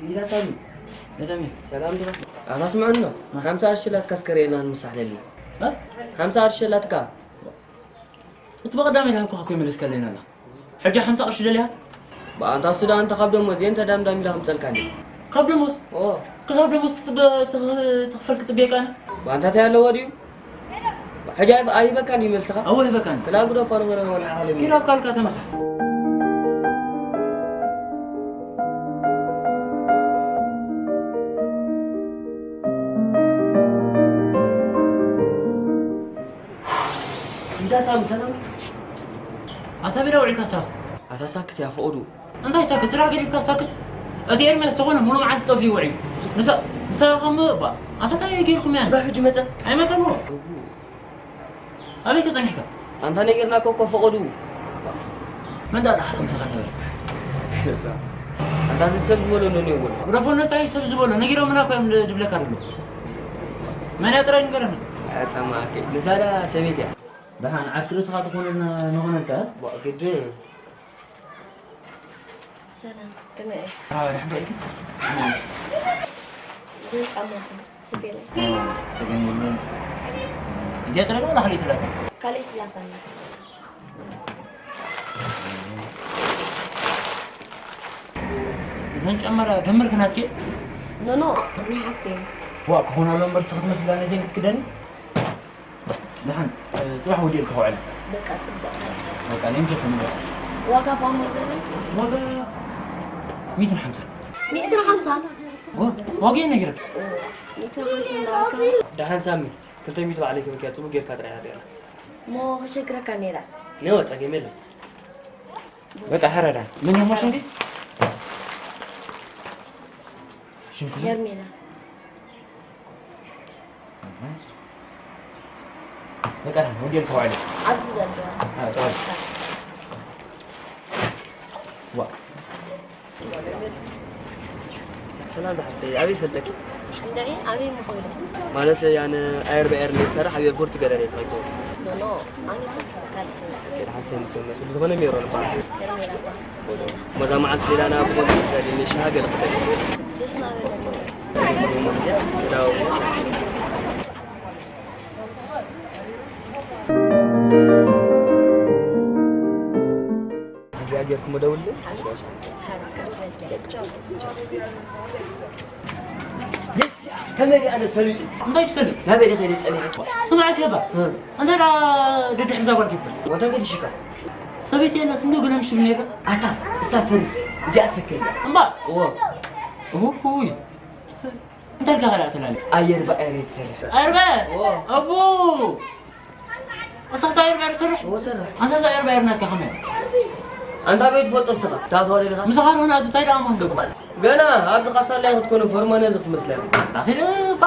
ኢዳ ሳሚ። ነዛሚ። ሰላም ዲኻ? ኣታ ስምዐኒ፣ ሓምሳ ቅርሺ ኣላትካ እስከ ርእየና ንምሳሕ ለሊ። እ? ሓምሳ ቅርሺ ኣላትካ። እቲ ብቐዳመ ኢልካ እኮ ይመለስካለይ ኣላ። ሕጂ ሓምሳ ቅርሺ ደሊኻ? ብኣንታ እሱ ደኣ እንተ ካብ ደሞዝ እየ እንተ ዳምዳም ኢለ ከምጸልካኒ። ካብ ደሞዝ? ኦ። ክሳብ ደሞዝ ትጽበ-፣ ትኽ-፣ ትኽፈል ክጽበየካ ኣነ? ብኣንታ እንታይ ኣለዎ ድዩ? ሕጂ ኣይበ-፣ ኣይበካን እዩ መልስኻ? ኣዎ ይበካን። ክላ ግደፎ፣ ኣነ ወረ ወረ ዓለም። ኪድ ኣብ ካልካ ተመሳሕ። እንዳ ሳሚ ሰላም። ኣታ ቤላ ውዒልካ ሳኽ? ኣታ ሳክት እያ፣ ፍቕዱ። እንታይ ሳክት? ስራሕ ገዲፍካ ሳክት? እቲ ኤርምያስ ተኾነ ሙሉ መዓልቲ ጠፊኡ ውዒሉ። ንሳ-፣ ንሳ ኸም ባ-፣ ኣታ እንታይ ጌርኩም እያ? ስጋብ ሕጂ መጸ? ኣይመጸን እሞ። እዉ። ኣበይ ከ ጸኒሕካ? ኣንታ ነጊርናካ እኮ ፍቕዱ። መን ደኣ ደሓር ከምሳኻ ነበረ? ኣንታ እዚ ሰብ ዝበሎ ነንዮ በሎ። ግደፎ ነታ እዩ ሰብ ዝበሎ። ነጊሮምና እኮ እዮም ድብለካ ደሎ። መን እያ ጥራይ ንገረኒ። ኣሰማዕከ። ንሳ ደኣ ሰበይቲ እያ። ደሓን ዓርኪ ርእስኻ ትኾነልና ንኾነልካ? ዋ፣ ግድን። ሰላም፣ ከመይ ኢኻ? ሰላም፣ ድሓን ዶ ኢልኪ? እዘን ጫማኹም ስፌለይ። ጸገም የለን። እዚኣ ጥራይ ዶ ዋላ ካልኣይቲ ላታ? ካልኣይቲ ላታ ኣላ። እዘን ጫማ ደምር ክናትኪ? ኖ፣ ኖ፣ ናይ ሓፍተይ። ዋ፣ ክኾና ኣሎ እምበር፣ ንስኺ ትመስላ ነዘን ክትክደኒ? ደሓን፣ እ፣ ጽባሕ ወዲኤልካ ክውዕል። በቃ፣ ጽቡቕ። በቃ፣ ናይ ምሸት ተመለስ። ዋጋ ባሙር ገለ? ዋጋ ሚእትን ሓምሳን። ሚእትን ሓምሳን? ዋ-፣ ዋጋ እየ ነጊረካ። ሚእትን ሓምሳን እንዳበልካ? ደሓን ሳሚ፣ ክልተ ሚእቲ ባዕለይ ክበኪያ፣ ጽቡቕ ጌርካ ጥራይ ኣሪኣና። እሞ ከሸግረካ ነይራ። ነዋ፣ ጸገም የለን። በቃ፣ ሕረዳ። ምን ይሞሽ እንዴ? ሽንኩርት? ሄርሜላ። በቃ፣ ወዲኤልካ ውዕል። ኣብዚ በል። አ፣ ጥዋል። ዋ። ሰላም ዝሓፍተይ፣ ኣበይ ፈልጠኪ? እንድዒ፣ ኣበይ ምኾነ? ማለት፣ ያን ኣየር ብኣየር እንደ ዝሰርሕ ኣብ ኤርፖርት ገለ ሬት ኣይኮ። ኖ፣ ኖ፣ ኣነ እኮ ካልእ ሰብ። ገለ ሓሰብ ምስ መስ ብዝኾነ ሜሮን እባ። ሄርሜላ እባ። መዛ መዓልቲ ሌላ ናብ ፖሊስ ጋር ሻሃ ገለ ክተል። ደስ ናበለኒ። እዚኣ ጌርኩም ደውልለይ። ከመይ ኣነ ሰሊጡ? እንታይ ትሰልጥ? ናበይ ከይደ ጸኒሐ? ስማዕ፣ ሴባ። እ። እንታይ ደኣ ደድሕን እዛ ጓል ጌርካ? ወንታ ገዲሽካ? ሰበይቲ የላት እንዶ ገለ ምሽ ትብል ነይርካ? ኣታ፣ እሳ ፈሪስ፣ እዚኣ ሰከል እያ። እምባ? እዎ። እሁይ። እንታይ ኢልካ ከ ደኣ ትላለይ? ኣየር ብኣየር እየ ትሰርሕ። ኣየር ብኣየር? እዎ። ኣቡ! እሳስ ኣየር ብኣየር ትሰርሕ? እዎ፣ ትሰርሕ። ኣንታ እዛ ኣየር ብኣየር ናትካ ከመይ? ኣንታ ኣበይ ትፈልጦ እስኻ? እታ ተዋደድኻ? ምሳኻ ደኾነ ኣቱ እንታይ ደኣ መሆን ገባ? ገና ኣብዚ ቃሳላይ ክትኮነ ፎርማነ እዚ ክትመስለና። ኣኺ ደባ።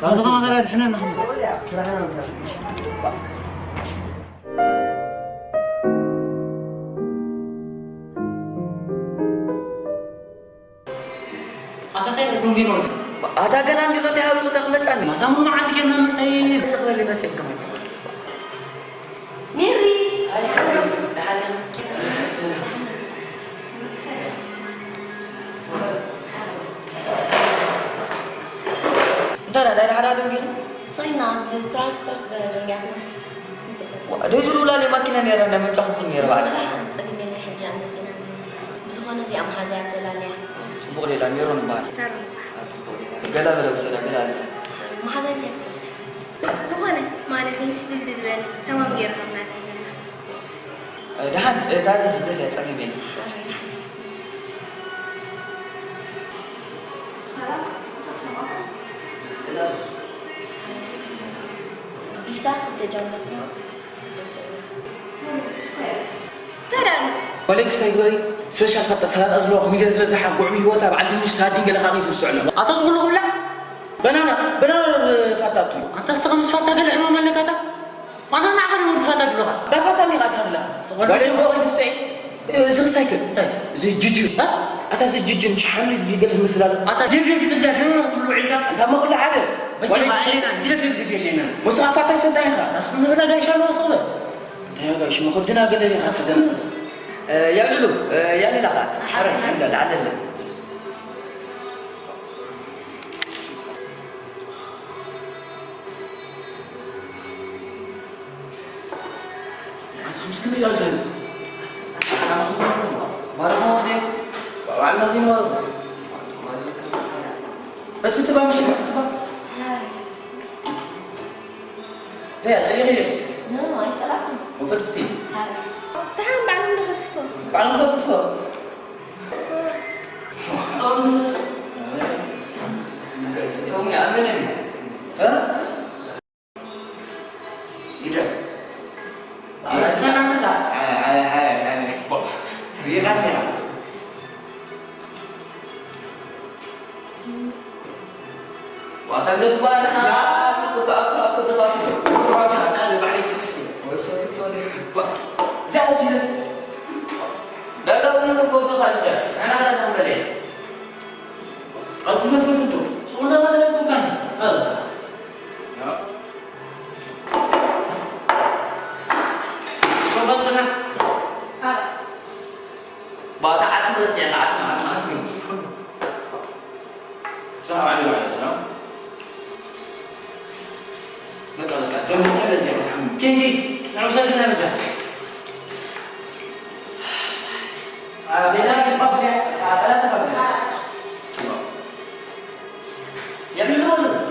ካብዚ ከማኻ ድሕነና። ስራሕና ንሰርሕ። ኣታ እንታይ ቅድም ቢሮ? ኣታ ገና እንዲሎ እንታይ ሃቢኹ እታ ክመጻኒ? ማታ ሙሉ መዓልቲ ጌርና ምርታይ? ስቕ በሊ መጺኦም ከማን ስቕ በሊ። ሜሪ! ኣይ፣ ሓንቲ ደሓን ኢኻ? እንታይ ደኣ፣ ናይ ደሓን ደንጊኹ? ስቕ ኢልና ኣብዚ ትራንስፖርት ገለ ደንጊያትናስ። ዋ፣ ደይ ትብሉላ ናይ ማኪና ነይራ፣ ናይ ምምጻኹም ነይራ ባዕላ። ወላ ሓንቲ ጸገም የለን፣ ሕጂ እያ መጺና። ብዝኾነ እዚኣ መሓዛያ ተላልያ። ጽቡቕ ሌላ ሜሮን ይበሃል። ሳሮን ይበሃል። አ፣ ጽቡቕ ሌላ። ገላ በለ ውሰዳ፣ ገላ እዚ። መሓዛይ እንታይ ክትወስድ? ዝኾነ ማለት ንስድድድ በል፣ ተማም ገይርካ ምናምን። እ፣ ደሓን፣ እ፣ እታ እዚ ስደት እያ፣ ጸገም የለን። ኢሳ ክልተ ጃምቦ ጽማቕ። ተዳሉ። ወለኪ ሳይበሪ ስፔሻል ፋታ ሰላጣ ዘለዎ ኮሚደረ ዝበዝሓ ጉዕሚ ህይወታ በዓል ድንሽ ሳርዲን ገለ ካኺ ዝስዕሎ። ኣታ ዝኹሉ ክብላዕ? በናና፣ በናና ፋታ ኣቱ። ኣንታ እስኻ ምስ ፋታ ገለ ሕማም ኣለካ ኣታ? ኣንታ ንዓኻ ንወዲ ፋታ ግብኻ። ዳ ፋታ ኒኻ ትብላ። ወለይ ጎ ይትስዒ። እ፣ ስኽሳይከ? እንታይ? እዚ ጅጅ። እ? ኣታ እዚ ጅጅ ምሽ ሓምሊ ይገድል መስላል። ኣታ ጅጅ ክትብላ ጅጅ ክትብሉ ውዒልካ? ኣንታ መኹላ ሓደ። በጃኻ ወለይ ኣለና፣ ግደፍ ግደፍ የለና። ወስኻ ፋታ ይፈልጣ ኢኻ። ኣስኹም ንብላ ጋይሻ ኣለዋ ሰበ። እንታይ ጋይሽ መኸድና ገለ ኢኻ ስዘን። እ፣ ያሉሉ፣ እ፣ ያለላ ኻስ። ሓረ፣ ሓረ፣ ሓረ፣ ሓረ። ምስኪን ይላል ጀዝ። ባርኮ ወዴ? ባዕል ማሲን ባርኮ። ፈትፍትባ ምሽ ፈትፍትባ። ያ ጠይቂ። ኖ፣ ኣይጸላእኩን። ወፈትፍቲ። ደሓን ባዕሎም ንኸትፍቶ። ባዕሎም ፈትፍቶ። እ? ግደፍ። ኣይ፣ ኣይ፣ ኣይ፣ ኣይ፣ ኣይ። ሪኢኻ እንዲኻ። ዋታ ግደፍ ባልና፣ ፍቅር በኣፍካ፣ ፍቅር በኣፍካ። ዋታ፣ ኣታ ንባዕለይ ክትፍትሽ። ወይ ሰው ትትወደድ። ዋ፣ እዚኣ ወሲደስ። ዳዳውን ንጎዱ ካልጃ፣ ኣና ዳዳውን በለ። ቀልጥፈ ፍትፍቱ። ሱንዳ ማለት ቡካን። ኣዝ። ያ። ሶባትና። ባታ ዓጽም ረሲዕና፣ ዓጽም፣ ዓጽም፣ ዓጽም። ጽናዕ ዓሊ ማለት ነው። በቃ፣ በቃ፣ ደም ሳይበዛ ይወጣ። ኪንጊ፣ ጽናዕ ውሰድና በቃ። አ፣ ቤዛ ይባብ፣ አ፣ ጠላት ተባብለ። የብሉ፣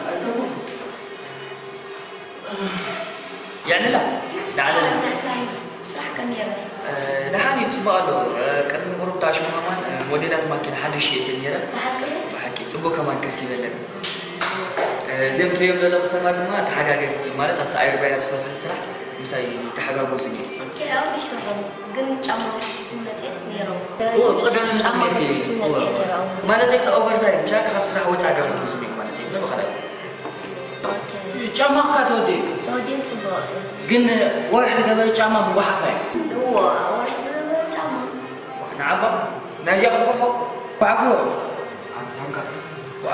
ኣይትሰኩፉ። የዕልላ፣ ዳዕለል። ስራሕ ከመይ ይረአ? እ፣ ደሓን እዩ፣ ጽቡቕ ኣሎ። እ፣ ቅድሚ ቁሩብ ዳሽን ከማን፣ እ፣ ሞዴላት ማኪና ሓድሽ እየ ነይረ። ብሓቂ? ብሓቂ፣ ጽቡቕ ከማን ከሲበለን። እ፣ እዚኦም ትሪኦም ዘለኹ ሰባት ድማ ተሓጋገዝቲ፣ ማለት ኣብቲ ኣየር ባይር ዝሰርሑ ስራሕ ምሳይ ተሓጋገዙኒ እዮም። ኦኬ፣ ኣብኡ ይሰርሑ። ግን ጫማ ከሲፉ መጽየስ ነይሮም። እዎ፣ ብቐዳሚ መጽእ ጫማ ነይሩ። ከሲፉ እዎ። መጽእ ነይሮም። ማለተይ፣ ኦቨርታይም፣ ቻክ ካብ ስራሕ ወጻኢ ገርኩም ዝብሉ ማለት እዩ። ብኻልኣይ። ኦኬ። ጫማኻ ተወዲኡ። ተወዲኡ ጽቡቕ እዩ። ግን ወርሒ ዝገበረ ጫማ ምጉሓፍ እዩ። እዎ፣ ወርሒ ዝገበረ ጫማ። ንዓባ፣ ናይዚኣ ክትጉሖ? ጉሓፎ። ኣንታንካ።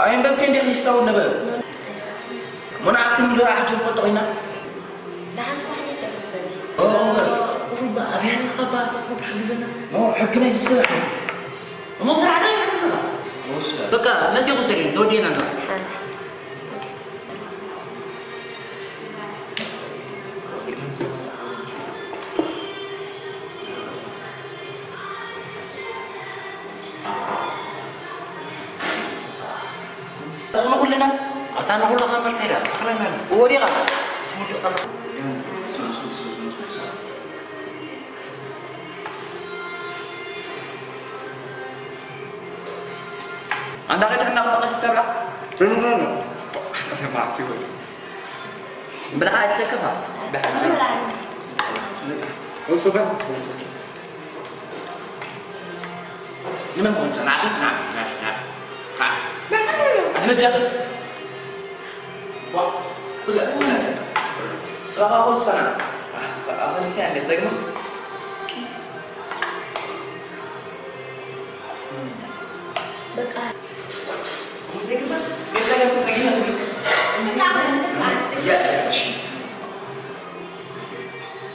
ኣይንበብኪ እንዲኽ ይስታው ነበረ። ሞናዓክን ዶ ኣሕጅብ ቆጦ ኮይና? ደሓን ጽባሕ ነይ ጸሎት በሊ። ኦ፣ እምበር። እኹባ፣ ኣብያ ንኻባ፣ እኹባ፣ ሓግዘና። ኖ፣ ሕጊ ናይ ዝስራሕ። እሞ ስራሕ ናይ ሕጊ ንኻ። ወስዳ። በቃ፣ መጺኹ ሰገን፣ ተወዲእና ኣለና። ሓ። ስሙ ኩልና ኣታ ንኹሉ ከመልካ ኢዳ ኣኽረና ወዲቓ ትውድቕ ኣላ። ኣንዳ ኸይድሕና ክበቐስ ተብላ ብልዓ ኣይትሰከፋ። ንመን ኮን ጸናዕኺ? ናዕኺ፣ ናዕኺ፣ ናዕኺ። ኣትነጃ። ዋ፣ ኩለ፣ ኩለ። ስራኻ ኩሉ ሰናዕ። ኣኸልሲ ኣንዴት ደግሞ። በቃ። ቤት ጸገም፣ ጸገም።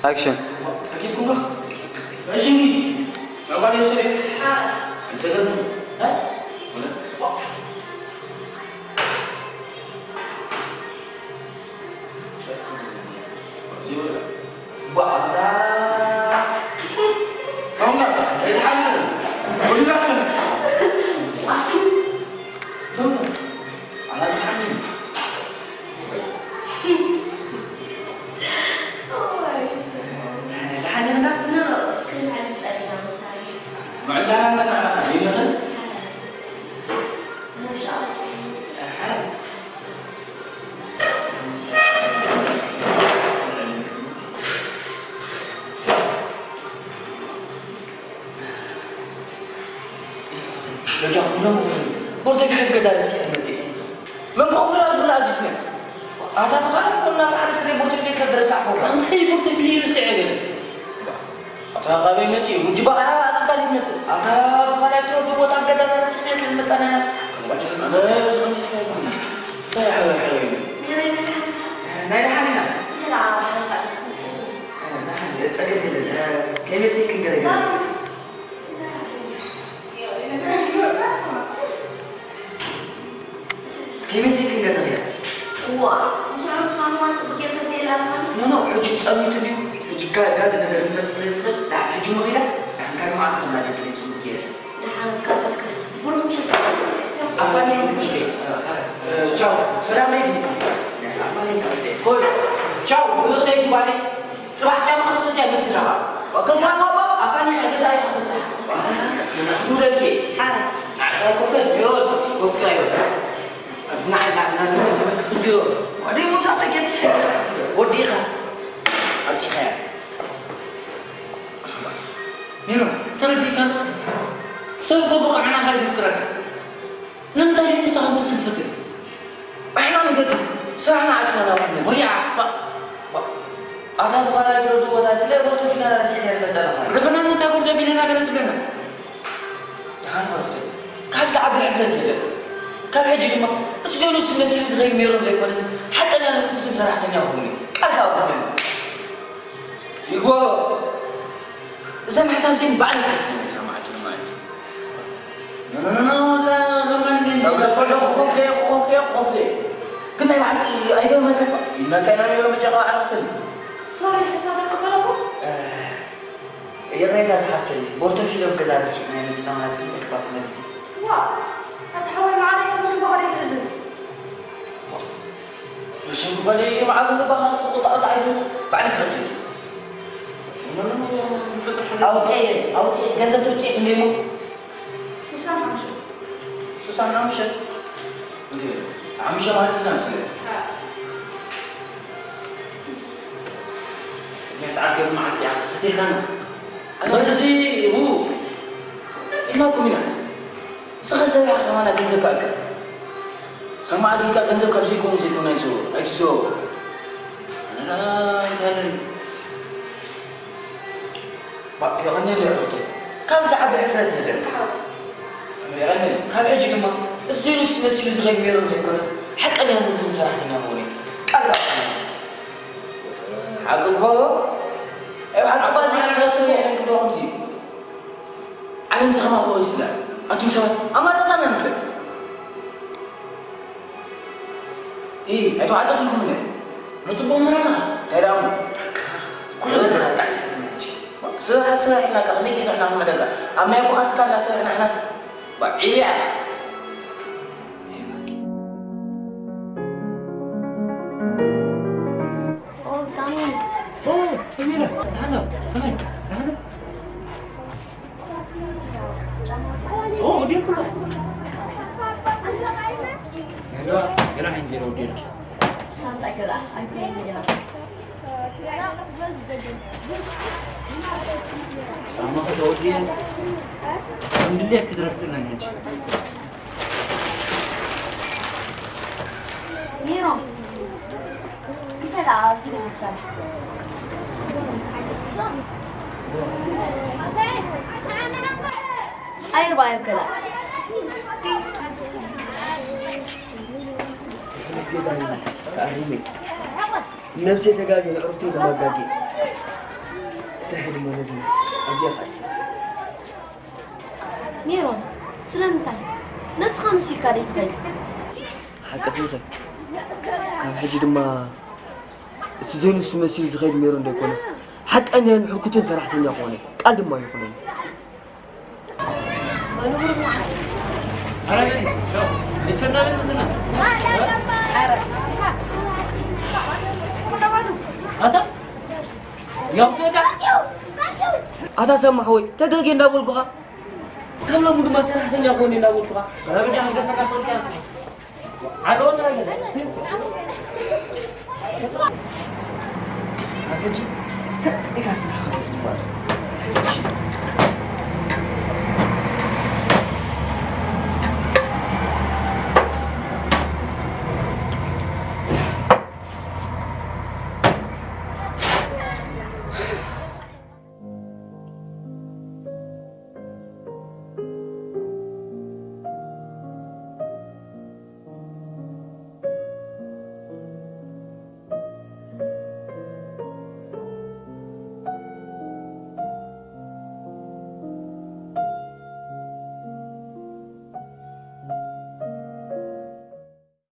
ኣክሽን። ሎጃ ኩሎም ቦርተፊ ገዛ ረሲዐ መፅእ። መን ኮፍራ ዝብላ ኣዚዝና? ኣታ ብኻልእ ኮና ታሪስ ናይ ቦርተፊ ሰብ ረሳዕኮ። እንታይ ቦርተፊ ይርስዐ ገለ? ኣታ ካበይ መፂኡ? ጉጅባ ኸዓ ኣጥቃ ዝመፅእ። ኣታ ብኻልኣይ ትረዱ ቦታ ገዛ ረሲዕና ስለ መጣና። ኣነ ዝኸምዚ እንታይ ይኾን? እንታይ ሓበይ ሓበይ? ናይ ደሓን ኢና። ጸገም የለን። ከመይ ሴት ክንገረገር? ከመይ ሴት ክንገዛ እያ? እዋ፣ ምስ ዕሩብትኻ ምዃን ጽቡቕ ጌርካ ዘየላልኻኒ። ኖ፣ ኖ፣ ሕጂ ጸሚቱ ድዩ? ጋር ጋር ነገር ልመጽ ስለዚህ ዳር ልጁ መሪዳ ዳር ጋር ማለት ነው። ዳር ልጁ ገይረ ደሓን ካልኦት ከስ ብሩህ ምሸት። ኣፋኒ እ፣ ቻው። ሰላም ለይዲ። ኣፋኒ ካልኦት። ሆይ፣ ቻው። ብሩህ ለይዲ ባለ ጽባሕ ጫማ ክትወስያ ምትላባ። ወከፋ ባባ። ኣፋኒ ገዛ ይሓፍታ። ዱለኬ። ኣረ። ኣረ ኮፈ ዮድ። ኮፍታ ዮድ። ኣብዚ ንዓይ ና-፣ ና-፣ ና-፣ ክፍልዮ። ወዲ ሙታ ተጌት። ወዲኻ። ኣብጺኻ። ሜሮን፣ ተረዲእካ? ሰብ እኮ ብቕዓና ካብ ይፍቅረካ። ንምንታይ እዩ ንስኻ ክትመስል ትፈትዮ? ንሕና ንገድም። ስራሕና ኣትና ናብ ኩነት። ወይ ዓኽ፣ ባ-፣ ባ-፣ ኣታ ብኻልኣይ ትረድኡ ቦታ ስለ ቦርቶ ፊና ረሲዕና ንመጸ ኣለኻ። ደፈና ንምንታይ ቦርቶ ፊና ገለ ትብለና? ደሓን መርሕቲ፣ ካብ ዝዓቢ ሕፍረት የለን። ካብ ሕጂ ድማ፣ እሱ ዘይብሉ ስም ነሲቡ ዝኸይድ ሜሮን ዘይኮነስ፣ ሓቀኛ ናይ ህግደፍ ሰራሕተኛ ክኸውን እዩ። ቃል ክኣቱ ኣለኒ። ይግባኦ። እዛ ምሕሳብ እዚኣ ባዕለይ ከፊለ እየ ሰማዕቲ ማለት እዩ። ኖ፣ ኖ፣ ኖ፣ ኖ፣ እዛ ኖርማል እንዴ እንጂ። ተብለ ፈሎ ኮፍ ለ፣ ኮፍ ለ፣ ኮፍ ለ። ግን ናይ ብሓቂ ኣይገርመካን? ይመካና ሜሮን ብጫ ቀባዕ ኣረፍን። ሶሪ፣ ሕሳብ ኣይቅበለኩም? እ፣ ይቕሬታ ዝሓፍተይ፣ ቦርቶ ፊሎም ገዛ ረሲዕና መጺና ማለት እዩ፣ ዕድባ ክመልስ። ዋእ፣ ኣታ ሓወይ መዓረይ፣ ከመይ ዝበሃል እዩ ትእዝዝ? መሸም ክበል እዩ፣ መዓረይ፣ ባኻ ስቕ ጣቕ ጣቕ ኢሉ፣ ባዕሉ ከፊል። ኣውፅእ፣ ኣውፅእ፣ ገንዘብ ትውፅእ እንዴ እሞ? ሱሳን ሓሙሽተ። ሱሳን ሓሙሽተ? እንዴ፣ ሓሙሽተ ማለት ስለ ኣምስለ። ኣዎ። እኛ ሰዓት ገብ መዓልቲ እያ ሰቲርካና። ኣነ በዚ፣ ው። ኢልናኩም ኢና። ንስኻ ሰሪሕኻ ከማና ገንዘብ ከኣክል። ሰማዕቲ ኢልካ ገንዘብ ካብ ዘይኮኑ ዘይኮኑ ኣይትዘወ-፣ ኣይትዘወ። ኣነ እንታይ ኣለኒ? ባ-፣ የቐንየለይ ሕቶይ። ካብ ዝዓቢ ሕፍረት የለን። የቐንየለይ። ካብ ሕጂ ድማ፣ እዚ ኢሉ መሲሉ ዝኸይድ ሜሮን ዘይኮነስ፣ ሓቀኛ ናይ ህግደፍ ሰራሕተኛ ምዃነይ ቃል ክኣቱ። ሓቂ ግበሮ። ኣብ ሓቂ ባዚ ሓቂ ስለ የለን ክብሎ ከምዚ። ዓለም ዝኸማ ኾይ ስለ። ኣቱም ሰባት፣ ኣማጻጻና ንፍለጥ። ኢ፣ ኣይተዋዕጠትልኩም እንደ? ንጽቡቕ ምራና። እንታይ ደኣ እሞ? ኩሉ ነገር ኣጣዒስና ሕጂ። ስራሕ፣ ስራሕ ኢልና ካብ ክንደይ ግዜ ንሕና ክንመደካ? ኣብ ናይ ኣቦኻ ትካል እናሰርሕና ንሕናስ፣ ባ፣ ዒብያ። ኦ፣ ሳሚ። ኦ፣ ሰሚራ፣ ደሓን ዶ? ከመይ? ደሓን ዶ? ኦ፣ ወዲእኩ ኣሎ። ገና፣ ገና ዓይን ገይረ ወዲእኩ። ሳንጣ ገዛ ኣይትረይን ገዛ። ጫማ ከተወዲእን ከም ድሌት ክትረግጽለን ሕጂ። ሜሮን፣ እንታይ ደኣ ኣብዚ ደኣ መሳርሒ? ኣይርባ ኣይርከላ። ተኣሪመ። ነብሰይ ተጋግየ፣ ንዕሩኽተይ ድማ ጋግየ። ስራሐይ ድማ ነዚ መስል። ኣብዚኣ ኸኣ ትሰርሕ። ሜሮን፣ ስለምንታይ? ነብስኻ መሲልካ ደይ ትኸይድ? ሓቅኺ ኢኺ። ካብ ሕጂ ድማ እቲ ዘይንሱ መሲሉ ዝኸይድ ሜሮን ደይኮነስ፣ ሓቀኛን ሕርኩትን ሰራሕተኛ ክኾነ ቃል ድማ ይኹነኒ። በሉ ብሩኽ መዓልቲ። ኣታ ያው ፈታ። ኣታ ሰማሕ ወይ ተጋጌ እንዳበልኩኻ፣ ካብ ሎሚ ድማ ሰራሕተኛ ኮን እንዳበልኩኻ። ረብጃ ንገፈካ ሰልካ። ዓሎ። ሕጂ ሰጥ ኢልካ ስራሕ ኸፍት ይባል።